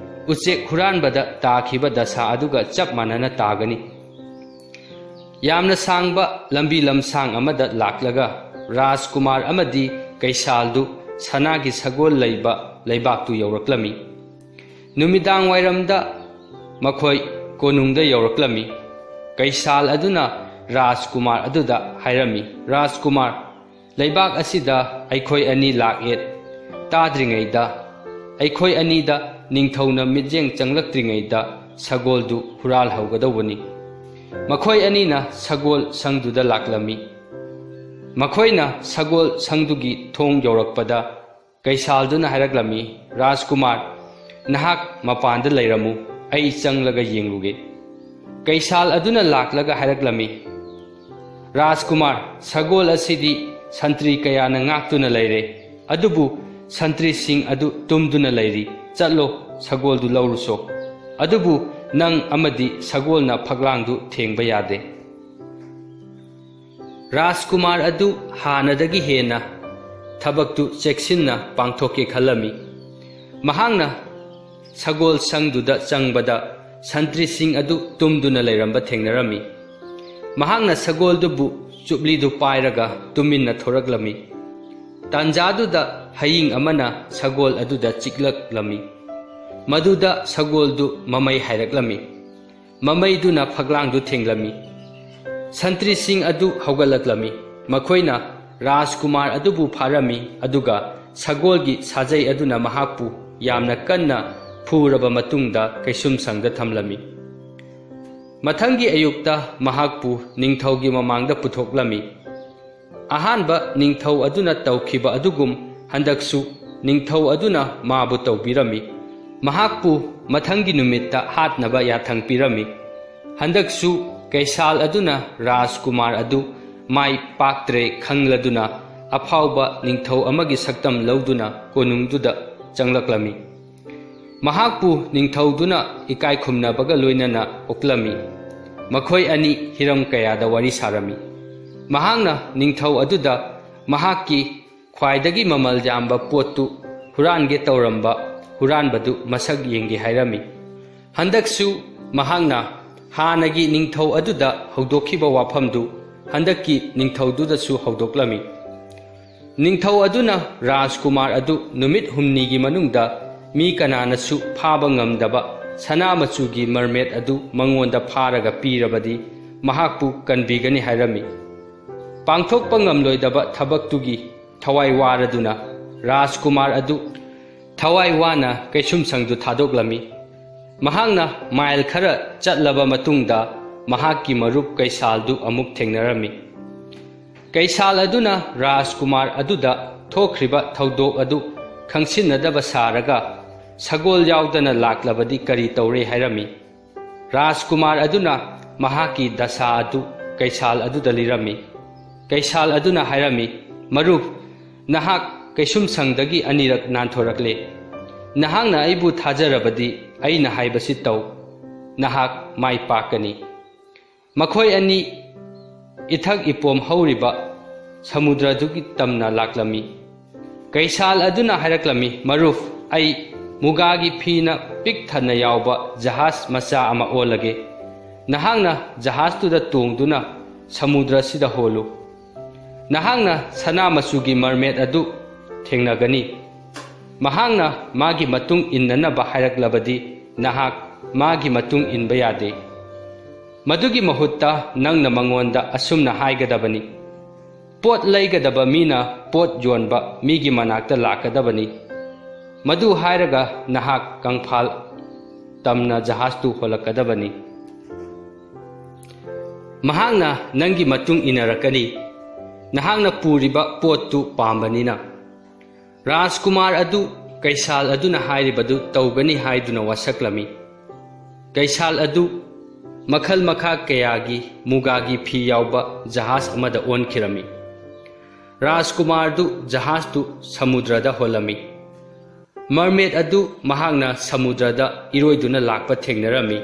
ꯎꯆꯦꯛ ꯍꯨꯔꯥꯟꯕꯗ ꯇꯥꯈꯤꯕ ꯗꯁꯥ ꯑꯗꯨꯒ ꯆꯞ ꯃꯥꯟꯅꯅ ꯇꯥꯒꯅꯤ꯫" ꯌꯥꯝꯅ ꯁꯥꯡꯕ ꯂꯝꯕꯤ ꯂꯝꯁꯥꯡ ꯑꯃꯗ ꯂꯥꯛꯂꯒ ꯔꯥꯖꯀꯨꯃꯥꯔ ꯑꯃꯗꯤ ꯀꯩꯁꯥꯜꯗꯨ ꯁꯅꯥꯒꯤ ꯁꯒꯣꯜ ꯂꯩꯕ ꯂꯩꯕꯥꯛꯇꯨ ꯌꯧꯔꯛꯂꯝꯃꯤ꯫ ꯅꯨꯃꯤꯗꯥꯡ ꯋꯥꯏꯔꯝꯗ ꯃꯈꯣꯏ ꯀꯣꯅꯨꯡꯗ ꯌꯧꯔꯛꯂꯝꯃꯤ꯫ ꯀꯩꯁꯥꯜ ꯑꯗꯨꯅ ꯔꯥꯖꯀꯨꯃꯥꯔ ꯑꯗꯨꯗ ꯍꯥꯏꯔꯝꯃꯤ, "ꯔꯥꯖꯀꯨꯃꯥꯔ, ꯂꯩꯕꯥꯛ ꯑꯁꯤꯗ ꯑꯩꯈꯣꯏ ꯑꯅꯤ ꯂꯥꯛꯑꯦ ꯇꯥꯗ꯭ꯔꯤꯉꯩꯗ, ꯑꯩꯈꯣꯏ ꯑꯅꯤꯗ ꯅꯤꯡꯊꯧꯅ ꯃꯤꯠꯌꯦꯡ ꯆꯪꯂꯛꯇ꯭ꯔꯤꯉꯩꯗ ꯁꯒꯣꯜꯗꯨ ꯍꯨꯔꯥꯜꯍꯧꯒꯗꯧꯕꯅꯤ꯫" ꯃꯈꯣꯏ ꯑꯅꯤꯅ ꯁꯒꯣꯜ ꯁꯪꯗꯨꯗ ꯂꯥꯛꯂꯝꯃꯤ꯫ ꯃꯈꯣꯏꯅ ꯁꯒꯣꯜ ꯁꯪꯗꯨꯒꯤ ꯊꯣꯡ ꯌꯧꯔꯛꯄꯗ ꯀꯩꯁꯥꯜꯗꯨꯅ ꯍꯥꯏꯔꯛꯂꯝꯃꯤ, "ꯔꯥꯖꯀꯨꯃꯥꯔ, ꯅꯍꯥꯛ ꯃꯄꯥꯟꯗ ꯂꯩꯔꯝꯃꯨ, ꯑꯩ ꯆꯪꯂꯒ ꯌꯦꯡꯂꯨꯒꯦ꯫" ꯀꯩꯁꯥꯜ ꯑꯗꯨꯅ ꯂꯥꯛꯂꯒ ꯍꯥꯏꯔꯛꯂꯝꯃꯤ, "ꯔꯥꯖꯀꯨꯃꯥꯔ, ꯁꯒꯣꯜ ꯑꯁꯤꯗꯤ ꯁꯟꯇ꯭ꯔꯤ ꯀꯌꯥꯅ ꯉꯥꯛꯇꯨꯅ ꯂꯩꯔꯦ, ꯑꯗꯨꯕꯨ ꯁꯟꯇ꯭ꯔꯤꯁꯤꯡ ꯑꯗꯨ ꯇꯨꯝꯗꯨꯅ ꯂꯩꯔꯤ꯫ ꯆꯠꯂꯣ, ꯁꯒꯣꯜꯗꯨ ꯂꯧꯔꯨꯁꯣ꯫ ꯑꯗꯨꯕꯨ ꯅꯪ ꯑꯃꯗꯤ ꯁꯒꯣꯜꯅ ꯐꯛꯂꯥꯡꯗꯨ ꯊꯦꯡꯕ ꯌꯥꯗꯦ꯫" ꯔꯥꯖꯀꯨꯃꯥꯔ ꯑꯗꯨ ꯍꯥꯟꯅꯗꯒꯤ ꯍꯦꯟꯅ ꯊꯕꯛꯇꯨ ꯆꯦꯛꯁꯤꯟꯅ ꯄꯥꯡꯊꯣꯛꯀꯦ ꯈꯜꯂꯝꯃꯤ꯫ ꯃꯍꯥꯛꯅ ꯁꯒꯣꯜ ꯁꯪꯗꯨꯗ ꯆꯪꯕꯗ ꯁꯟꯇ꯭ꯔꯤꯁꯤꯡ ꯑꯗꯨ ꯇꯨꯝꯗꯨꯅ ꯂꯩꯔꯝꯕ ꯊꯦꯡꯅꯔꯝꯃꯤ꯫ ꯃꯍꯥꯛꯅ ꯁꯒꯣꯜꯗꯨꯕꯨ ꯆꯨꯞꯂꯤꯗꯨ ꯄꯥꯏꯔꯒ ꯇꯨꯃꯤꯟꯅ ꯊꯣꯔꯛꯂꯝꯃꯤ꯫ ꯇꯥꯟꯖꯥꯗꯨꯗ ꯍꯌꯤꯡ ꯑꯃꯅ ꯁꯒꯣꯜ ꯑꯗꯨꯗ ꯆꯤꯛꯂꯛꯂꯝꯃꯤ꯫ ꯃꯗꯨꯗ ꯁꯒꯣꯜꯗꯨ ꯃꯃꯩ ꯍꯥꯏꯔꯛꯂꯝꯃꯤ꯫ ꯃꯃꯩꯗꯨꯅ ꯐꯛꯂꯥꯡꯗꯨ ꯊꯦꯡꯂꯝꯃꯤ꯫ ꯁꯟꯇ꯭ꯔꯤꯁꯤꯡ ꯑꯗꯨ ꯍꯧꯒꯠꯂꯛꯂꯝꯃꯤ꯫ ꯃꯈꯣꯏꯅ ꯔꯥꯖꯀꯨꯃꯥꯔ ꯑꯗꯨꯕꯨ ꯐꯥꯔꯝꯃꯤ, ꯑꯗꯨꯒ ꯁꯒꯣꯜꯒꯤ ꯁꯥꯖꯩ ꯑꯗꯨꯅ ꯃꯍꯥꯛꯄꯨ ꯌꯥꯝꯅ ꯀꯟꯅ ꯐꯨꯔꯕ ꯃꯇꯨꯡꯗ ꯀꯩꯁꯨꯝꯁꯪꯗ ꯊꯝꯂꯝꯃꯤ꯫ ꯃꯊꯪꯒꯤ ꯑꯌꯨꯛꯇ ꯃꯍꯥꯛꯄꯨ ꯅꯤꯡꯊꯧꯒꯤ ꯃꯃꯥꯡꯗ ꯄꯨꯊꯣꯛꯂꯝꯃꯤ꯫ ꯑꯍꯥꯟꯕ ꯅꯤꯡꯊꯧ ꯑꯗꯨꯅ ꯇꯧꯈꯤꯕ ꯑꯗꯨꯒꯨꯝ ꯍꯟꯗꯛꯁꯨ ꯅꯤꯡꯊꯧ ꯑꯗꯨꯅ ꯃꯥꯕꯨ ꯇꯧꯕꯤꯔꯝꯃꯤ꯫ ꯃꯍꯥꯛꯄꯨ ꯃꯊꯪꯒꯤ ꯅꯨꯃꯤꯠꯇ ꯍꯥꯠꯅꯕ ꯌꯥꯊꯪ ꯄꯤꯔꯝꯃꯤ꯫ ꯍꯟꯗꯛꯁꯨ ꯀꯩꯁꯥꯜ ꯑꯗꯨꯅ ꯔꯥꯖꯀꯨꯃꯥꯔ ꯑꯗꯨ ꯃꯥꯏ ꯄꯥꯛꯇ꯭ꯔꯦ ꯈꯪꯂꯗꯨꯅ, ꯑꯐꯥꯎꯕ ꯅꯤꯡꯊꯧ ꯑꯃꯒꯤ ꯁꯛꯇꯝ ꯂꯧꯗꯨꯅ ꯀꯣꯅꯨꯡꯗꯨꯗ ꯆꯪꯂꯛꯂꯝꯃꯤ꯫ ꯃꯍꯥꯛꯄꯨ ꯅꯤꯡꯊꯧꯗꯨꯅ ꯏꯀꯥꯏ ꯈꯨꯝꯅꯕꯒ ꯂꯣꯏꯅꯅ ꯑꯣꯛꯂꯝꯃꯤ꯫ ꯃꯈꯣꯏ ꯑꯅꯤ ꯍꯤꯔꯝ ꯀꯌꯥꯗ ꯋꯥꯔꯤ ꯁꯥꯔꯝꯃꯤ꯫ ꯃꯍꯥꯛꯅ ꯅꯤꯡꯊꯧ ꯑꯗꯨꯗ ꯃꯍꯥꯛꯀꯤ ꯈ꯭ꯋꯥꯏꯗꯒꯤ ꯃꯃꯜ ꯌꯥꯝꯕ ꯄꯣꯠꯇꯨ ꯍꯨꯔꯥꯟꯒꯦ ꯇꯧꯔꯝꯕ ꯍꯨꯔꯥꯟꯕꯗꯨ ꯃꯁꯛ ꯌꯦꯡꯒꯦ ꯍꯥꯏꯔꯝꯃꯤ꯫ ꯍꯟꯗꯛꯁꯨ ꯃꯍꯥꯛꯅ ꯍꯥꯟꯅꯒꯤ ꯅꯤꯡꯊꯧ ꯑꯗꯨꯗ ꯍꯧꯗꯣꯛꯈꯤꯕ ꯋꯥꯐꯝꯗꯨ ꯍꯟꯗꯛꯀꯤ ꯅꯤꯡꯊꯧꯗꯨꯗꯁꯨ ꯍꯧꯗꯣꯛꯂꯝꯃꯤ꯫ ꯅꯤꯡꯊꯧ ꯑꯗꯨꯅ ꯔꯥꯖꯀꯨꯃꯥꯔ ꯑꯗꯨ ꯅꯨꯃꯤꯠ ꯍꯨꯝꯅꯤꯒꯤ ꯃꯅꯨꯡꯗ ꯃꯤ ꯀꯅꯥꯅꯁꯨ ꯐꯥꯕ ꯉꯝꯗꯕ ꯁꯅꯥ ꯃꯆꯨꯒꯤ mermaid ꯑꯗꯨ ꯃꯉꯣꯟꯗ ꯐꯥꯔꯒ ꯄꯤꯔꯕꯗꯤ ꯃꯍꯥꯛꯄꯨ ꯀꯟꯕꯤꯒꯅꯤ ꯍꯥꯏꯔꯝꯃꯤ꯫ ꯄꯥꯡꯊꯣꯛꯄ ꯉꯝꯂꯣꯏꯗꯕ ꯊꯕꯛꯇꯨꯒꯤ ꯊꯋꯥꯏ ꯋꯥꯔꯗꯨꯅ ꯔꯥꯖꯀꯨꯃꯥꯔ ꯑꯗꯨ ꯊꯋꯥꯏ ꯋꯥꯅ ꯀꯩꯁꯨꯝꯁꯪꯗꯨ ꯊꯥꯗꯣꯛꯂꯝꯃꯤ꯫ ꯃꯍꯥꯛꯅ ꯃꯥꯏꯜ ꯈꯔ ꯆꯠꯂꯕ ꯃꯇꯨꯡꯗ ꯃꯍꯥꯛꯀꯤ ꯃꯔꯨꯞ ꯀꯩꯁꯥꯜꯗꯨ ꯑꯃꯨꯛ ꯊꯦꯡꯅꯔꯝꯃꯤ꯫ ꯀꯩꯁꯥꯜ ꯑꯗꯨꯅ ꯔꯥꯖꯀꯨꯃꯥꯔ ꯑꯗꯨꯗ ꯊꯣꯛꯈ꯭ꯔꯤꯕ ꯊꯧꯗꯣꯛ ꯑꯗꯨ ꯈꯪꯁꯤꯟꯅꯗꯕ ꯁꯥꯔꯒ ꯁꯒꯣꯜ ꯌꯥꯎꯗꯅ ꯂꯥꯛꯂꯕꯗꯤ ꯀꯔꯤ ꯇꯧꯔꯦ ꯍꯥꯏꯔꯝꯃꯤ꯫ ꯔꯥꯖꯀꯨꯃꯥꯔ ꯑꯗꯨꯅ ꯃꯍꯥꯛꯀꯤ ꯗꯁꯥ ꯑꯗꯨ ꯀꯩꯁꯥꯜ ꯑꯗꯨꯗ ꯂꯤꯔꯝꯃꯤ꯫ ꯀꯩꯁꯥꯜ ꯑꯗꯨꯅ ꯍꯥꯏꯔꯝꯃꯤ, "ꯃꯔꯨꯞ, ꯅꯍꯥꯛ ꯀꯩꯁꯨꯝꯁꯪꯗꯒꯤ ꯑꯅꯤꯔꯛ ꯅꯥꯟꯊꯣꯔꯛꯂꯦ꯫ ꯅꯍꯥꯛꯅ ꯑꯩꯕꯨ ꯊꯥꯖꯔꯕꯗꯤ ꯑꯩꯅ ꯍꯥꯏꯕꯁꯤ ꯇꯧ꯫ ꯅꯍꯥꯛ ꯃꯥꯏ ꯄꯥꯛꯀꯅꯤ꯫" ꯃꯈꯣꯏ ꯑꯅꯤ ꯏꯊꯛ ꯏꯄꯣꯝ ꯍꯧꯔꯤꯕ ꯁꯃꯨꯗ꯭ꯔꯗꯨꯒꯤ ꯇꯝꯅ ꯂꯥꯛꯂꯝꯃꯤ꯫ ꯀꯩꯁꯥꯜ ꯑꯗꯨꯅ ꯍꯥꯏꯔꯛꯂꯝꯃꯤ, "ꯃꯔꯨꯞ, ꯑꯩ ꯃꯨꯒꯥꯒꯤ ꯐꯤꯅ ꯄꯤꯛ ꯊꯟꯅ ꯌꯥꯎꯕ ꯖꯍꯥꯖ ꯃꯆꯥ ꯑꯃ ꯑꯣꯜꯂꯒꯦ꯫ ꯅꯍꯥꯛꯅ ꯖꯍꯥꯖꯇꯨꯗ ꯇꯣꯡꯗꯨꯅ ꯁꯃꯨꯗ꯭ꯔꯁꯤꯗ ꯍꯣꯜꯂꯨ꯫" ꯅꯍꯥꯛꯅ ꯁꯅꯥ ꯃꯆꯨꯒꯤ ꯃꯔꯃꯦꯗ ꯑꯗꯨ ꯊꯦꯡꯅꯒꯅꯤ꯫ ꯃꯍꯥꯛꯅ ꯃꯥꯒꯤ ꯃꯇꯨꯡ ꯏꯟꯅꯅꯕ ꯍꯥꯏꯔꯛꯂꯕꯗꯤ, ꯅꯍꯥꯛ ꯃꯥꯒꯤ ꯃꯇꯨꯡ ꯏꯟꯕ ꯌꯥꯗꯦ꯫ ꯃꯗꯨꯒꯤ ꯃꯍꯨꯠꯇ ꯅꯪꯅ ꯃꯉꯣꯟꯗ ꯑꯁꯨꯝꯅ ꯍꯥꯏꯒꯗꯕꯅꯤ, "ꯄꯣꯠ ꯂꯩꯒꯗꯕ ꯃꯤꯅ ꯄꯣꯠ ꯌꯣꯟꯕ ꯃꯤꯒꯤ ꯃꯅꯥꯛꯇ ꯂꯥꯛꯀꯗꯕꯅꯤ꯫ ꯃꯗꯨ ꯍꯥꯏꯔꯒ ꯅꯍꯥꯛ ꯀꯪꯐꯥꯜ ꯇꯝꯅ ꯖꯍꯥꯖꯇꯨ ꯍꯣꯜꯂꯛꯀꯗꯕꯅꯤ꯫ ꯃꯍꯥꯛꯅ ꯅꯪꯒꯤ ꯃꯇꯨꯡ ꯏꯟꯅꯔꯛꯀꯅꯤ꯫ ꯅꯍꯥꯛꯅ ꯄꯨꯔꯤꯕ ꯄꯣꯠꯇꯨ ꯄꯥꯝꯕꯅꯤꯅ"꯫ ꯔꯥꯖꯀꯨꯃꯥꯔ ꯑꯗꯨ ꯀꯩꯁꯥꯜ ꯑꯗꯨꯅ ꯍꯥꯏꯔꯤꯕꯗꯨ ꯇꯧꯒꯅꯤ ꯍꯥꯏꯗꯨꯅ ꯋꯥꯁꯛꯂꯝꯃꯤ꯫ ꯀꯩꯁꯥꯜ ꯑꯗꯨ ꯃꯈꯜ ꯃꯈꯥ ꯀꯌꯥꯒꯤ ꯃꯨꯒꯥꯒꯤ ꯐꯤ ꯌꯥꯎꯕ ꯖꯍꯥꯖ ꯑꯃꯗ ꯑꯣꯟꯈꯤꯔꯝꯃꯤ꯫ ꯔꯥꯖꯀꯨꯃꯥꯔꯗꯨ ꯖꯍꯥꯖꯇꯨ ꯁꯃꯨꯗ꯭ꯔꯗ ꯍꯣꯜꯂꯝꯃꯤ꯫ ꯃꯔꯃꯦꯗ ꯑꯗꯨ ꯃꯍꯥꯛꯅ ꯁꯃꯨꯗ꯭ꯔꯗ ꯏꯔꯣꯏꯗꯨꯅ ꯂꯥꯛꯄ ꯊꯦꯡꯅꯔꯝꯃꯤ꯫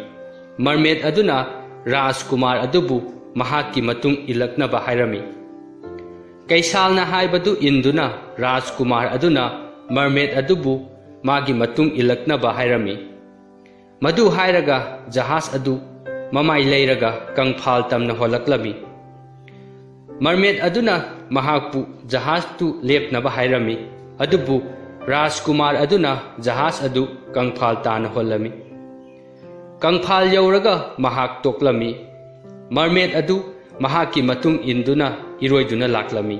ꯃꯔꯃꯦꯗ ꯑꯗꯨꯅ ꯔꯥꯖꯀꯨꯃꯥꯔ ꯑꯗꯨꯕꯨ ꯃꯍꯥꯛꯀꯤ ꯃꯇꯨꯡ ꯏꯜꯂꯛꯅꯕ ꯍꯥꯏꯔꯝꯃꯤ꯫ ꯀꯩꯁꯥꯜꯅ ꯍꯥꯏꯕꯗꯨ ꯏꯟꯗꯨꯅ ꯔꯥꯖꯀꯨꯃꯥꯔ ꯑꯗꯨꯅ ꯃꯔꯃꯦꯗ ꯑꯗꯨꯕꯨ ꯃꯥꯒꯤ ꯃꯇꯨꯡ ꯏꯜꯂꯛꯅꯕ ꯍꯥꯏꯔꯝꯃꯤ꯫ ꯃꯗꯨ ꯍꯥꯏꯔꯒ ꯖꯍꯥꯖ ꯑꯗꯨ ꯃꯃꯥꯏ ꯂꯩꯔꯒ ꯀꯪꯐꯥꯜ ꯇꯝꯅ ꯍꯣꯜꯂꯛꯂꯝꯃꯤ꯫ ꯃꯔꯃꯦꯗ ꯑꯗꯨꯅ ꯃꯍꯥꯛꯄꯨ ꯖꯍꯥꯖꯇꯨ ꯂꯦꯞꯅꯕ ꯍꯥꯏꯔꯝꯃꯤ, ꯑꯗꯨꯕꯨ ꯔꯥꯖꯀꯨꯃꯥꯔ ꯑꯗꯨꯅ ꯖꯍꯥꯖ ꯑꯗꯨ ꯀꯪꯐꯥꯜ ꯇꯥꯅ ꯍꯣꯜꯂꯝꯃꯤ꯫ ꯀꯪꯐꯥꯜ ꯌꯧꯔꯒ ꯃꯍꯥꯛ ꯇꯣꯛꯂꯝꯃꯤ꯫ ꯃꯔꯃꯦꯗ ꯑꯗꯨ ꯃꯍꯥꯛꯀꯤ ꯃꯇꯨꯡ ꯏꯟꯗꯨꯅ ꯏꯔꯣꯏꯗꯨꯅ ꯂꯥꯛꯂꯝꯃꯤ꯫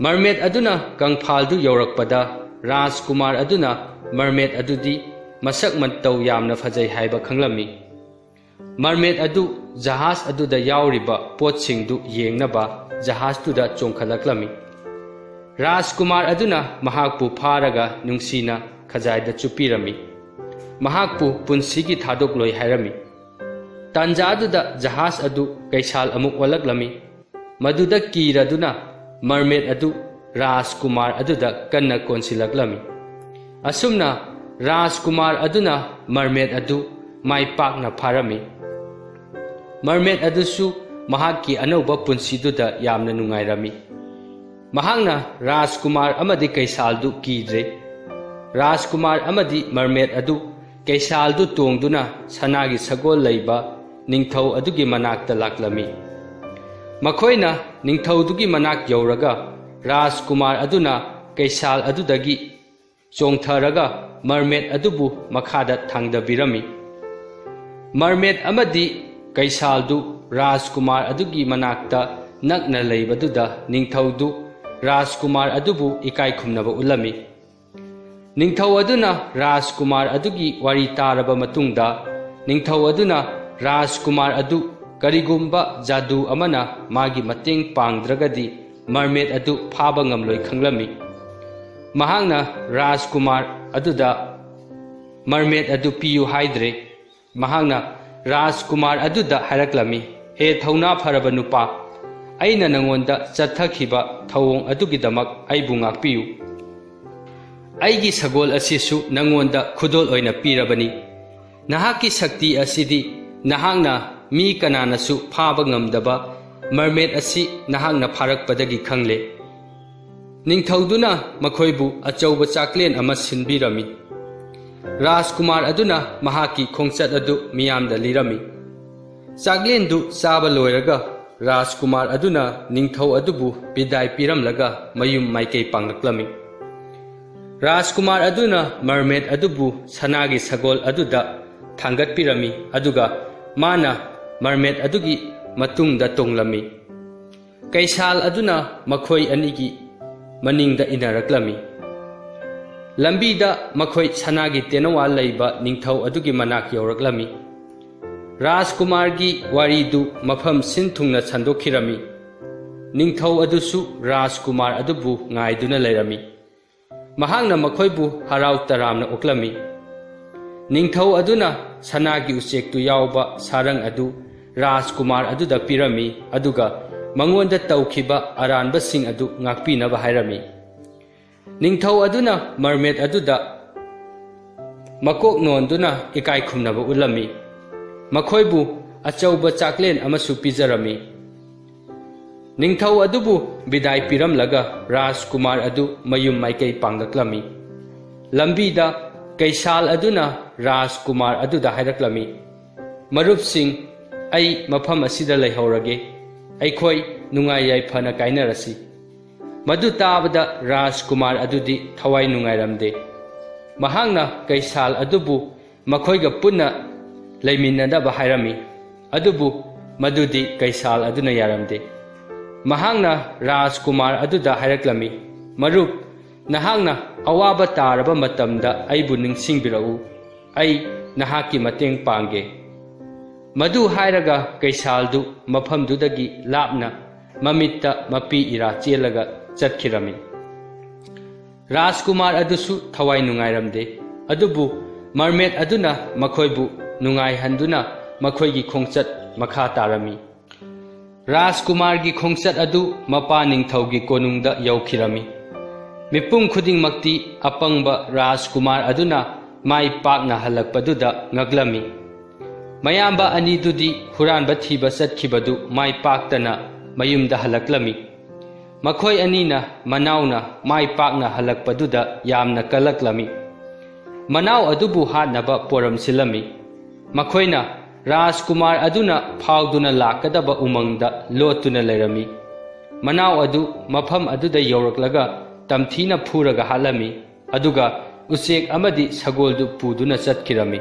ꯃꯔꯃꯦꯗ ꯑꯗꯨꯅ ꯀꯪꯐꯥꯜꯗꯨ ꯌꯧꯔꯛꯄꯗ ꯔꯥꯖꯀꯨꯃꯥꯔ ꯑꯗꯨꯅ ꯃꯔꯃꯦꯗ ꯑꯗꯨꯗꯤ ꯃꯁꯛ ꯃꯇꯧ ꯌꯥꯝꯅ ꯐꯖꯩ ꯍꯥꯏꯕ ꯈꯪꯂꯝꯃꯤ꯫ ꯃꯔꯃꯦꯗ ꯑꯗꯨ ꯖꯍꯥꯖ ꯑꯗꯨꯗ ꯌꯥꯎꯔꯤꯕ ꯄꯣꯠꯁꯤꯡꯗꯨ ꯌꯦꯡꯅꯕ ꯖꯍꯥꯖꯇꯨꯗ ꯆꯣꯡꯈꯠꯂꯛꯂꯝꯃꯤ꯫ ꯔꯥꯖꯀꯨꯃꯥꯔ ꯑꯗꯨꯅ ꯃꯍꯥꯛꯄꯨ ꯐꯥꯔꯒ ꯅꯨꯡꯁꯤꯅ ꯈꯖꯥꯏꯗ ꯆꯨꯞꯄꯤꯔꯝꯃꯤ꯫ ꯃꯍꯥꯛꯄꯨ ꯄꯨꯟꯁꯤꯒꯤ ꯊꯥꯗꯣꯛꯂꯣꯏ ꯍꯥꯏꯔꯝꯃꯤ꯫ ꯇꯥꯟꯖꯥꯗꯨꯗ ꯖꯍꯥꯖ ꯑꯗꯨ ꯀꯩꯁꯥꯜ ꯑꯃꯨꯛ ꯑꯣꯜꯂꯛꯂꯝꯃꯤ꯫ ꯃꯗꯨꯗ ꯀꯤꯔꯗꯨꯅ ꯃꯔꯃꯦꯗ ꯑꯗꯨ ꯔꯥꯖꯀꯨꯃꯥꯔ ꯑꯗꯨꯗ ꯀꯟꯅ ꯀꯣꯟꯁꯤꯜꯂꯛꯂꯝꯃꯤ꯫ ꯑꯁꯨꯝꯅ ꯔꯥꯖꯀꯨꯃꯥꯔ ꯑꯗꯨꯅ ꯃꯔꯃꯦꯗ ꯑꯗꯨ ꯃꯥꯏ ꯄꯥꯛꯅ ꯐꯥꯔꯝꯃꯤ꯫ ꯃꯔꯃꯦꯗ ꯑꯗꯨꯁꯨ ꯃꯍꯥꯛꯀꯤ ꯑꯅꯧꯕ ꯄꯨꯟꯁꯤꯗꯨꯗ ꯌꯥꯝꯅ ꯅꯨꯡꯉꯥꯏꯔꯝꯃꯤ꯫ ꯃꯍꯥꯛꯅ ꯔꯥꯖꯀꯨꯃꯥꯔ ꯑꯃꯗꯤ ꯀꯩꯁꯥꯜꯗꯨ ꯀꯤꯗ꯭ꯔꯦ꯫ ꯔꯥꯖꯀꯨꯃꯥꯔ ꯑꯃꯗꯤ ꯃꯔꯃꯦꯗ ꯑꯗꯨ ꯀꯩꯁꯥꯜꯗꯨ ꯇꯣꯡꯗꯨꯅ ꯁꯅꯥꯒꯤ ꯁꯒꯣꯜ ꯂꯩꯕ ꯅꯤꯡꯊꯧ ꯑꯗꯨꯒꯤ ꯃꯅꯥꯛꯇ ꯂꯥꯛꯂꯝꯃꯤ꯫ ꯃꯈꯣꯏꯅ ꯅꯤꯡꯊꯧꯗꯨꯒꯤ ꯃꯅꯥꯛ ꯌꯧꯔꯒ ꯔꯥꯖꯀꯨꯃꯥꯔ ꯑꯗꯨꯅ ꯀꯩꯁꯥꯜ ꯑꯗꯨꯗꯒꯤ ꯆꯣꯡꯊꯔꯒ ꯃꯔꯃꯦꯠ ꯑꯗꯨꯕꯨ ꯃꯈꯥꯗ ꯊꯥꯡꯗꯕꯤꯔꯝꯃꯤ꯫ ꯃꯔꯃꯦꯠ ꯑꯃꯗꯤ ꯀꯩꯁꯥꯜꯗꯨ ꯔꯥꯖꯀꯨꯃꯥꯔ ꯑꯗꯨꯒꯤ ꯃꯅꯥꯛꯇ ꯅꯛꯅ ꯂꯩꯕꯗꯨꯗ ꯅꯤꯡꯊꯧꯗꯨ ꯔꯥꯖꯀꯨꯃꯥꯔ ꯑꯗꯨꯕꯨ ꯏꯀꯥꯏ ꯈꯨꯝꯅꯕ ꯎꯠꯂꯝꯃꯤ꯫ ꯅꯤꯡꯊꯧ ꯑꯗꯨꯅ ꯔꯥꯖꯀꯨꯃꯥꯔ ꯑꯗꯨꯒꯤ ꯋꯥꯔꯤ ꯇꯥꯔꯕ ꯃꯇꯨꯡꯗ, ꯅꯤꯡꯊꯧ ꯑꯗꯨꯅ ꯔꯥꯖꯀꯨꯃꯥꯔ ꯑꯗꯨ ꯀꯔꯤꯒꯨꯝꯕ ꯖꯥꯗꯨ ꯑꯃꯅ ꯃꯥꯒꯤ ꯃꯇꯦꯡ ꯄꯥꯡꯗ꯭ꯔꯒꯗꯤ ꯃꯔꯃꯦꯠ ꯑꯗꯨ ꯐꯥꯕ ꯉꯝꯂꯣꯏ ꯈꯪꯂꯝꯃꯤ꯫ ꯃꯍꯥꯛꯅ ꯔꯥꯖꯀꯨꯃꯥꯔ ꯑꯗꯨꯗ ꯃꯔꯃꯦꯠ ꯑꯗꯨ ꯄꯤꯌꯨ ꯍꯥꯏꯗ꯭ꯔꯦ꯫ ꯃꯍꯥꯛꯅ ꯔꯥꯖꯀꯨꯃꯥꯔ ꯑꯗꯨꯗ ꯍꯥꯏꯔꯛꯂꯝꯃꯤ, "ꯍꯦ ꯊꯧꯅꯥ ꯐꯔꯕ ꯅꯨꯄꯥ, ꯑꯩꯅ ꯅꯉꯣꯟꯗ ꯆꯠꯊꯈꯤꯕ ꯊꯧꯑꯣꯡ ꯑꯗꯨꯒꯤꯗꯃꯛ ꯑꯩꯕꯨ ꯉꯥꯛꯄꯤꯌꯨ꯫ ꯑꯩꯒꯤ ꯁꯒꯣꯜ ꯑꯁꯤꯁꯨ ꯅꯉꯣꯟꯗ ꯈꯨꯗꯣꯜ ꯑꯣꯏꯅ ꯄꯤꯔꯕꯅꯤ꯫ ꯅꯍꯥꯛꯀꯤ ꯁꯛꯇꯤ ꯑꯁꯤꯗꯤ ꯅꯍꯥꯛꯅ ꯃꯤ ꯀꯅꯥꯅꯁꯨ ꯐꯥꯕ ꯉꯝꯗꯕ ꯃꯔꯃꯦꯠ ꯑꯁꯤ ꯅꯍꯥꯛꯅ ꯐꯥꯔꯛꯄꯗꯒꯤ ꯈꯪꯂꯦ꯫" ꯅꯤꯡꯊꯧꯗꯨꯅ ꯃꯈꯣꯏꯕꯨ ꯑꯆꯧꯕ ꯆꯥꯛꯂꯦꯟ ꯑꯃ ꯁꯤꯟꯕꯤꯔꯝꯃꯤ꯫ ꯔꯥꯖꯀꯨꯃꯥꯔ ꯑꯗꯨꯅ ꯃꯍꯥꯛꯀꯤ ꯈꯣꯡꯆꯠ ꯑꯗꯨ ꯃꯤꯌꯥꯝꯗ ꯂꯤꯔꯝꯃꯤ꯫ ꯆꯥꯛꯂꯦꯟꯗꯨ ꯆꯥꯕ ꯂꯣꯏꯔꯒ ꯔꯥꯖꯀꯨꯃꯥꯔ ꯑꯗꯨꯅ ꯅꯤꯡꯊꯧ ꯑꯗꯨꯕꯨ ꯕꯤꯗꯥꯏ ꯄꯤꯔꯝꯂꯒ ꯃꯌꯨꯝ ꯃꯥꯏꯀꯩ ꯄꯥꯡꯂꯛꯂꯝꯃꯤ꯫ ꯔꯥꯖꯀꯨꯃꯥꯔ ꯑꯗꯨꯅ ꯃꯔꯃꯦꯠ ꯑꯗꯨꯕꯨ ꯁꯅꯥꯒꯤ ꯁꯒꯣꯜ ꯑꯗꯨꯗ ꯊꯥꯡꯒꯠꯄꯤꯔꯝꯃꯤ, ꯑꯗꯨꯒ ꯃꯥꯅ ꯃꯔꯃꯦꯠ ꯑꯗꯨꯒꯤ ꯃꯇꯨꯡꯗ ꯇꯣꯡꯂꯝꯃꯤ꯫ ꯀꯩꯁꯥꯜ ꯑꯗꯨꯅ ꯃꯈꯣꯏ ꯑꯅꯤꯒꯤ ꯃꯅꯤꯡꯗ ꯏꯟꯅꯔꯛꯂꯝꯃꯤ꯫ ꯂꯝꯕꯤꯗ ꯃꯈꯣꯏ ꯁꯅꯥꯒꯤ ꯇꯦꯅꯋꯥ ꯂꯩꯕ ꯅꯤꯡꯊꯧ ꯑꯗꯨꯒꯤ ꯃꯅꯥꯛ ꯌꯧꯔꯛꯂꯝꯃꯤ꯫ ꯔꯥꯖꯀꯨꯃꯥꯔꯒꯤ ꯋꯥꯔꯤꯗꯨ ꯃꯐꯝ ꯁꯤꯟ ꯊꯨꯡꯅ ꯁꯟꯗꯣꯛꯈꯤꯔꯝꯃꯤ꯫ ꯅꯤꯡꯊꯧ ꯑꯗꯨꯁꯨ ꯔꯥꯖꯀꯨꯃꯥꯔ ꯑꯗꯨꯕꯨ ꯉꯥꯏꯗꯨꯅ ꯂꯩꯔꯝꯃꯤ꯫ ꯃꯍꯥꯛꯅ ꯃꯈꯣꯏꯕꯨ ꯍꯔꯥꯎ ꯇꯔꯥꯝꯅ ꯑꯣꯛꯂꯝꯃꯤ꯫ ꯅꯤꯡꯊꯧ ꯑꯗꯨꯅ ꯁꯅꯥꯒꯤ ꯎꯆꯦꯛꯇꯨ ꯌꯥꯎꯕ ꯁꯥꯔꯪ ꯑꯗꯨ ꯔꯥꯖꯀꯨꯃꯥꯔ ꯑꯗꯨꯗ ꯄꯤꯔꯝꯃꯤ, ꯑꯗꯨꯒ ꯃꯉꯣꯟꯗ ꯇꯧꯈꯤꯕ ꯑꯔꯥꯟꯕꯁꯤꯡ ꯑꯗꯨ ꯉꯥꯛꯄꯤꯅꯕ ꯍꯥꯏꯔꯝꯃꯤ꯫ ꯅꯤꯡꯊꯧ ꯑꯗꯨꯅ ꯃꯔꯃꯦꯠ ꯑꯗꯨꯗ ꯃꯀꯣꯛ ꯅꯣꯟꯗꯨꯅ ꯏꯀꯥꯏ ꯈꯨꯝꯅꯕ ꯎꯠꯂꯝꯃꯤ꯫ ꯃꯈꯣꯏꯕꯨ ꯑꯆꯧꯕ ꯆꯥꯛꯂꯦꯟ ꯑꯃꯁꯨ ꯄꯤꯖꯔꯝꯃꯤ꯫ ꯅꯤꯡꯊꯧ ꯑꯗꯨꯕꯨ ꯕꯤꯗꯥꯏ ꯄꯤꯔꯝꯂꯒ ꯔꯥꯖꯀꯨꯃꯥꯔ ꯑꯗꯨ ꯃꯌꯨꯝ ꯃꯥꯏꯀꯩ ꯄꯥꯡꯂꯛꯂꯝꯃꯤ꯫ ꯂꯝꯕꯤꯗ ꯀꯩꯁꯥꯜ ꯑꯗꯨꯅ ꯔꯥꯖꯀꯨꯃꯥꯔ ꯑꯗꯨꯗ ꯍꯥꯏꯔꯛꯂꯝꯃꯤ, "ꯃꯔꯨꯞꯁꯤꯡ, ꯑꯩ ꯃꯐꯝ ꯑꯁꯤꯗ ꯂꯩꯍꯧꯔꯒꯦ꯫ ꯑꯩꯈꯣꯏ ꯅꯨꯡꯉꯥꯏ ꯌꯥꯏꯐꯅ ꯀꯥꯏꯅꯔꯁꯤ꯫ ꯃꯗꯨ ꯇꯥꯕꯗ ꯔꯥꯖꯀꯨꯃꯥꯔ ꯑꯗꯨꯗꯤ ꯊꯋꯥꯏ ꯅꯨꯡꯉꯥꯏꯔꯝꯗꯦ꯫ ꯃꯍꯥꯛꯅ ꯀꯩꯁꯥꯜ ꯑꯗꯨꯕꯨ ꯃꯈꯣꯏꯒ ꯄꯨꯟꯅ ꯂꯩꯃꯤꯟꯅꯅꯕ ꯍꯥꯏꯔꯝꯃꯤ꯫ ꯑꯗꯨꯕꯨ ꯃꯗꯨꯗꯤ ꯀꯩꯁꯥꯜ ꯑꯗꯨꯅ ꯌꯥꯔꯝꯗꯦ꯫ ꯃꯍꯥꯛꯅ ꯔꯥꯖꯀꯨꯃꯥꯔ ꯑꯗꯨꯗ ꯍꯥꯏꯔꯛꯂꯝꯃꯤ, "ꯃꯔꯨꯞ, ꯅꯍꯥꯛꯅ ꯑꯋꯥꯕ ꯇꯥꯔꯕ ꯃꯇꯝꯗ ꯑꯩꯕꯨ ꯅꯤꯡꯁꯤꯡꯕꯤꯔꯛꯎ꯫ ꯑꯩ ꯅꯍꯥꯛꯀꯤ ꯃꯇꯦꯡ ꯄꯥꯡꯒꯦ꯫" ꯃꯗꯨ ꯍꯥꯏꯔꯒ ꯀꯩꯁꯥꯜꯗꯨ ꯃꯐꯝꯗꯨꯗꯒꯤ ꯂꯥꯞꯅ ꯃꯃꯤꯠꯇ ꯃꯄꯤ ꯏꯔꯥ ꯆꯦꯜꯂꯒ ꯆꯠꯈꯤꯔꯝꯃꯤ꯫ ꯔꯥꯖꯀꯨꯃꯥꯔ ꯑꯗꯨꯁꯨ ꯊꯋꯥꯏ ꯅꯨꯡꯉꯥꯏꯔꯝꯗꯦ꯫ ꯑꯗꯨꯕꯨ ꯃꯔꯃꯦꯗ ꯑꯗꯨꯅ ꯃꯈꯣꯏꯕꯨ ꯅꯨꯡꯉꯥꯏꯍꯟꯗꯨꯅ ꯃꯈꯣꯏꯒꯤ ꯈꯣꯡꯆꯠ ꯃꯈꯥ ꯇꯥꯔꯝꯃꯤ꯫ ꯔꯥꯖꯀꯨꯃꯥꯔꯒꯤ ꯈꯣꯡꯆꯠ ꯑꯗꯨ ꯃꯄꯥ ꯅꯤꯡꯊꯧꯒꯤ ꯀꯣꯅꯨꯡꯗ ꯌꯧꯈꯤꯔꯝꯃꯤ꯫ ꯃꯤꯄꯨꯝ ꯈꯨꯗꯤꯡꯃꯛꯇꯤ ꯑꯄꯪꯕ ꯔꯥꯖꯀꯨꯃꯥꯔ ꯑꯗꯨꯅ ꯃꯥꯏ ꯄꯥꯛꯅ ꯍꯜꯂꯛꯄꯗꯨꯗ ꯉꯛꯂꯝꯃꯤ꯫ ꯃꯌꯥꯝꯕ ꯑꯅꯤꯗꯨꯗꯤ ꯍꯨꯔꯥꯟꯕ ꯊꯤꯕ ꯆꯠꯈꯤꯕꯗꯨ ꯃꯥꯏ ꯄꯥꯛꯇꯅ ꯃꯌꯨꯝꯗ ꯍꯜꯂꯛꯂꯝꯃꯤ꯫ ꯃꯈꯣꯏ ꯑꯅꯤꯅ ꯃꯅꯥꯎꯅ ꯃꯥꯏ ꯄꯥꯛꯅ ꯍꯜꯂꯛꯄꯗꯨꯗ ꯌꯥꯝꯅ ꯀꯜꯂꯛꯂꯝꯃꯤ꯫ ꯃꯅꯥꯎ ꯑꯗꯨꯕꯨ ꯍꯥꯠꯅꯕ ꯄꯣꯔꯝꯁꯤꯜꯂꯝꯃꯤ꯫ ꯃꯈꯣꯏꯅ ꯔꯥꯖꯀꯨꯃꯥꯔ ꯑꯗꯨꯅ ꯐꯥꯎꯗꯨꯅ ꯂꯥꯛꯀꯗꯕ ꯎꯃꯪꯗ ꯂꯣꯠꯇꯨꯅ ꯂꯩꯔꯝꯃꯤ꯫ ꯃꯅꯥꯎ ꯑꯗꯨ ꯃꯐꯝ ꯑꯗꯨꯗ ꯌꯧꯔꯛꯂꯒ ꯇꯝꯊꯤꯅ ꯐꯨꯔꯒ ꯍꯥꯠꯂꯝꯃꯤ꯫ ꯑꯗꯨꯒ ꯎꯆꯦꯛ ꯑꯃꯗꯤ ꯁꯒꯣꯜꯗꯨ ꯄꯨꯗꯨꯅ ꯆꯠꯈꯤꯔꯝꯃꯤ꯫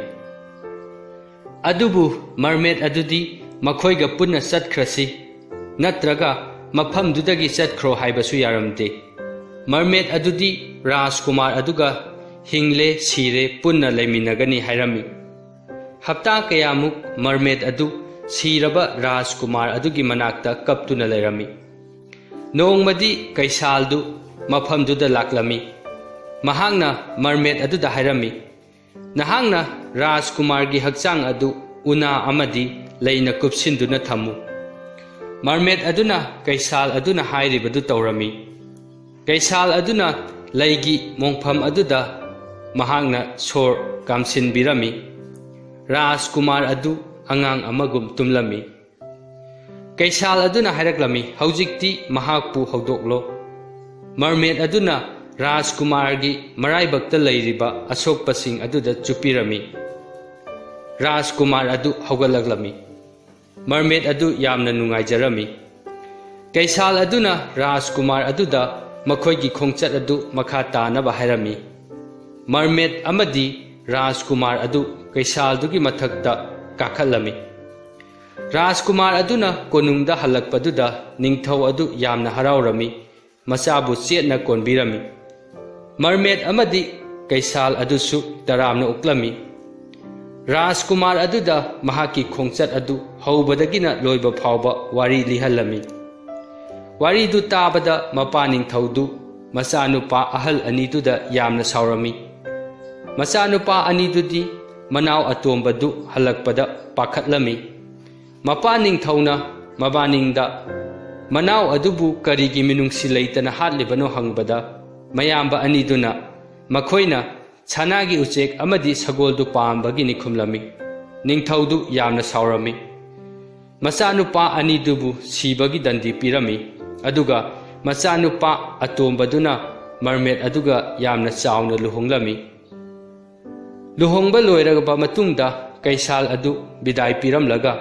ꯑꯗꯨꯕꯨ ꯃꯔꯃꯦꯗ ꯑꯗꯨꯗꯤ ꯃꯈꯣꯏꯒ ꯄꯨꯟꯅ ꯆꯠꯈ꯭ꯔꯁꯤ, ꯅꯠꯇ꯭ꯔꯒ ꯃꯐꯝꯗꯨꯗꯒꯤ ꯆꯠꯈ꯭ꯔꯣ ꯍꯥꯏꯕꯁꯨ ꯌꯥꯔꯝꯗꯦ꯫ ꯃꯔꯃꯦꯗ ꯑꯗꯨꯗꯤ ꯔꯥꯖꯀꯨꯃꯥꯔ ꯑꯗꯨꯒ ꯍꯤꯡꯂꯦ ꯁꯤꯔꯦ ꯄꯨꯟꯅ ꯂꯩꯃꯤꯟꯅꯒꯅꯤ ꯍꯥꯏꯔꯝꯃꯤ꯫ ꯍꯞꯇꯥ ꯀꯌꯥꯃꯨꯛ ꯃꯔꯃꯦꯗ ꯑꯗꯨ ꯁꯤꯔꯕ ꯔꯥꯖꯀꯨꯃꯥꯔ ꯑꯗꯨꯒꯤ ꯃꯅꯥꯛꯇ ꯀꯞꯇꯨꯅ ꯂꯩꯔꯝꯃꯤ꯫ ꯅꯣꯡꯃꯗꯤ ꯀꯩꯁꯥꯜꯗꯨ ꯃꯐꯝꯗꯨꯗ ꯂꯥꯛꯂꯝꯃꯤ꯫ ꯃꯍꯥꯛꯅ ꯃꯔꯃꯦꯗ ꯑꯗꯨꯗ ꯍꯥꯏꯔꯝꯃꯤ, "ꯅꯍꯥꯛꯅ ꯔꯥꯖꯀꯨꯃꯥꯔꯒꯤ ꯍꯛꯆꯥꯡ ꯑꯗꯨ ꯎꯅꯥ ꯑꯃꯗꯤ ꯂꯩꯅ ꯀꯨꯞꯁꯤꯟꯗꯨꯅ ꯊꯝꯃꯨ꯫" ꯃꯔꯃꯦꯗ ꯑꯗꯨꯅ ꯀꯩꯁꯥꯜ ꯑꯗꯨꯅ ꯍꯥꯏꯔꯤꯕꯗꯨ ꯇꯧꯔꯝꯃꯤ꯫ ꯀꯩꯁꯥꯜ ꯑꯗꯨꯅ ꯂꯩꯒꯤ ꯃꯣꯡꯐꯝ ꯑꯗꯨꯗ ꯃꯍꯥꯛꯅ ꯁꯣꯔ ꯀꯥꯝꯁꯤꯟꯕꯤꯔꯝꯃꯤ꯫ ꯔꯥꯖꯀꯨꯃꯥꯔ ꯑꯗꯨ ꯑꯉꯥꯡ ꯑꯃꯒꯨꯝ ꯇꯨꯝꯂꯝꯃꯤ꯫ ꯀꯩꯁꯥꯜ ꯑꯗꯨꯅ ꯍꯥꯏꯔꯛꯂꯝꯃꯤ, "ꯍꯧꯖꯤꯛꯇꯤ ꯃꯍꯥꯛꯄꯨ ꯍꯧꯗꯣꯛꯂꯣ꯫" ꯃꯔꯃꯦꯗ ꯑꯗꯨꯅ ꯔꯥꯖꯀꯨꯃꯥꯔꯒꯤ ꯃꯔꯥꯏꯕꯛꯇ ꯂꯩꯔꯤꯕ ꯑꯁꯣꯛꯄꯁꯤꯡ ꯑꯗꯨꯗ ꯆꯨꯞꯄꯤꯔꯝꯃꯤ꯫ ꯔꯥꯖꯀꯨꯃꯥꯔ ꯑꯗꯨ ꯍꯧꯒꯠꯂꯛꯂꯝꯃꯤ꯫ ꯃꯔꯃꯦꯗ ꯑꯗꯨ ꯌꯥꯝꯅ ꯅꯨꯡꯉꯥꯏꯖꯔꯝꯃꯤ꯫ ꯀꯩꯁꯥꯜ ꯑꯗꯨꯅ ꯔꯥꯖꯀꯨꯃꯥꯔ ꯑꯗꯨꯗ ꯃꯈꯣꯏꯒꯤ ꯈꯣꯡꯆꯠ ꯑꯗꯨ ꯃꯈꯥ ꯇꯥꯅꯕ ꯍꯥꯏꯔꯝꯃꯤ꯫ ꯃꯔꯃꯦꯗ ꯑꯃꯗꯤ ꯔꯥꯖꯀꯨꯃꯥꯔ ꯑꯗꯨ ꯀꯩꯁꯥꯜꯗꯨꯒꯤ ꯃꯊꯛꯇ ꯀꯥꯈꯠꯂꯝꯃꯤ꯫ ꯔꯥꯖꯀꯨꯃꯥꯔ ꯑꯗꯨꯅ ꯀꯣꯅꯨꯡꯗ ꯍꯜꯂꯛꯄꯗꯨꯗ ꯅꯤꯡꯊꯧ ꯑꯗꯨ ꯌꯥꯝꯅ ꯍꯔꯥꯎꯔꯝꯃꯤ, ꯃꯆꯥꯕꯨ ꯆꯦꯠꯅ ꯀꯣꯟꯕꯤꯔꯝꯃꯤ꯫ ꯃꯔꯃꯦꯗ ꯑꯃꯗꯤ ꯀꯩꯁꯥꯜ ꯑꯗꯨꯁꯨ ꯇꯔꯥꯝꯅ ꯑꯣꯛꯂꯝꯃꯤ꯫ ꯔꯥꯖꯀꯨꯃꯥꯔ ꯑꯗꯨꯗ ꯃꯍꯥꯛꯀꯤ ꯈꯣꯡꯆꯠ ꯑꯗꯨ ꯍꯧꯕꯗꯒꯤꯅ ꯂꯣꯏꯕ ꯐꯥꯎꯕ ꯋꯥꯔꯤ ꯂꯤꯍꯜꯂꯝꯃꯤ꯫ ꯋꯥꯔꯤꯗꯨ ꯇꯥꯕꯗ ꯃꯄꯥ ꯅꯤꯡꯊꯧꯗꯨ ꯃꯆꯥꯅꯨꯄꯥ ꯑꯍꯜ ꯑꯅꯤꯗꯨꯗ ꯌꯥꯝꯅ ꯁꯥꯎꯔꯝꯃꯤ꯫ ꯃꯆꯥꯅꯨꯄꯥ ꯑꯅꯤꯗꯨꯗꯤ ꯃꯅꯥꯎ ꯑꯇꯣꯝꯕꯗꯨ ꯍꯜꯂꯛꯄꯗ ꯄꯥꯈꯠꯂꯝꯃꯤ꯫ ꯃꯄꯥ ꯅꯤꯡꯊꯧꯅ ꯃꯕꯥꯅꯤꯡꯗ ꯃꯅꯥꯎ ꯑꯗꯨꯕꯨ ꯀꯔꯤꯒꯤ ꯃꯤꯅꯨꯡꯁꯤ ꯂꯩꯇꯅ ꯍꯥꯠꯂꯤꯕꯅꯣ ꯍꯪꯕꯗ, ꯃꯌꯥꯝꯕ ꯑꯅꯤꯗꯨꯅ ꯃꯈꯣꯏꯅ ꯁꯅꯥꯒꯤ ꯎꯆꯦꯛ ꯑꯃꯗꯤ ꯁꯒꯣꯜꯗꯨ ꯄꯥꯝꯕꯒꯤꯅꯤ ꯈꯨꯝꯂꯝꯃꯤ꯫ ꯅꯤꯡꯊꯧꯗꯨ ꯌꯥꯝꯅ ꯁꯥꯎꯔꯝꯃꯤ꯫ ꯃꯆꯥꯅꯨꯄꯥ ꯑꯅꯤꯗꯨꯕꯨ ꯁꯤꯕꯒꯤ ꯗꯟꯗꯤ ꯄꯤꯔꯝꯃꯤ꯫ ꯑꯗꯨꯒ ꯃꯆꯥꯅꯨꯄꯥ ꯑꯇꯣꯝꯕꯗꯨꯅ ꯃꯔꯃꯦꯗ ꯑꯗꯨꯒ ꯌꯥꯝꯅ ꯆꯥꯎꯅ ꯂꯨꯍꯣꯡꯂꯝꯃꯤ꯫ ꯂꯨꯍꯣꯡꯕ ꯂꯣꯏꯔꯕ ꯃꯇꯨꯡꯗ ꯀꯩꯁꯥꯜ ꯑꯗꯨ ꯕꯤꯗꯥꯏ ꯄꯤꯔꯝꯂꯒ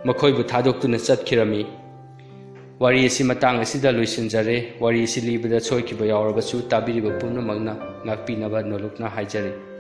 ꯃꯈꯣꯏꯕꯨ ꯊꯥꯗꯣꯛꯇꯨꯅ ꯆꯠꯈꯤꯔꯝꯃꯤ꯫ ꯋꯥꯔꯤ ꯑꯁꯤ ꯃꯇꯥꯡ ꯑꯁꯤꯗ ꯂꯣꯏꯁꯤꯟꯖꯔꯦ꯫ ꯋꯥꯔꯤ ꯑꯁꯤ ꯂꯤꯕꯗ ꯁꯣꯏꯈꯤꯕ ꯌꯥꯎꯔꯕꯁꯨ ꯇꯥꯕꯤꯔꯤꯕ ꯄꯨꯝꯅꯃꯛꯅ ꯉꯥꯛꯄꯤꯅꯕ ꯅꯣꯂꯨꯛꯅ ꯍꯥꯏꯖꯔꯤ꯫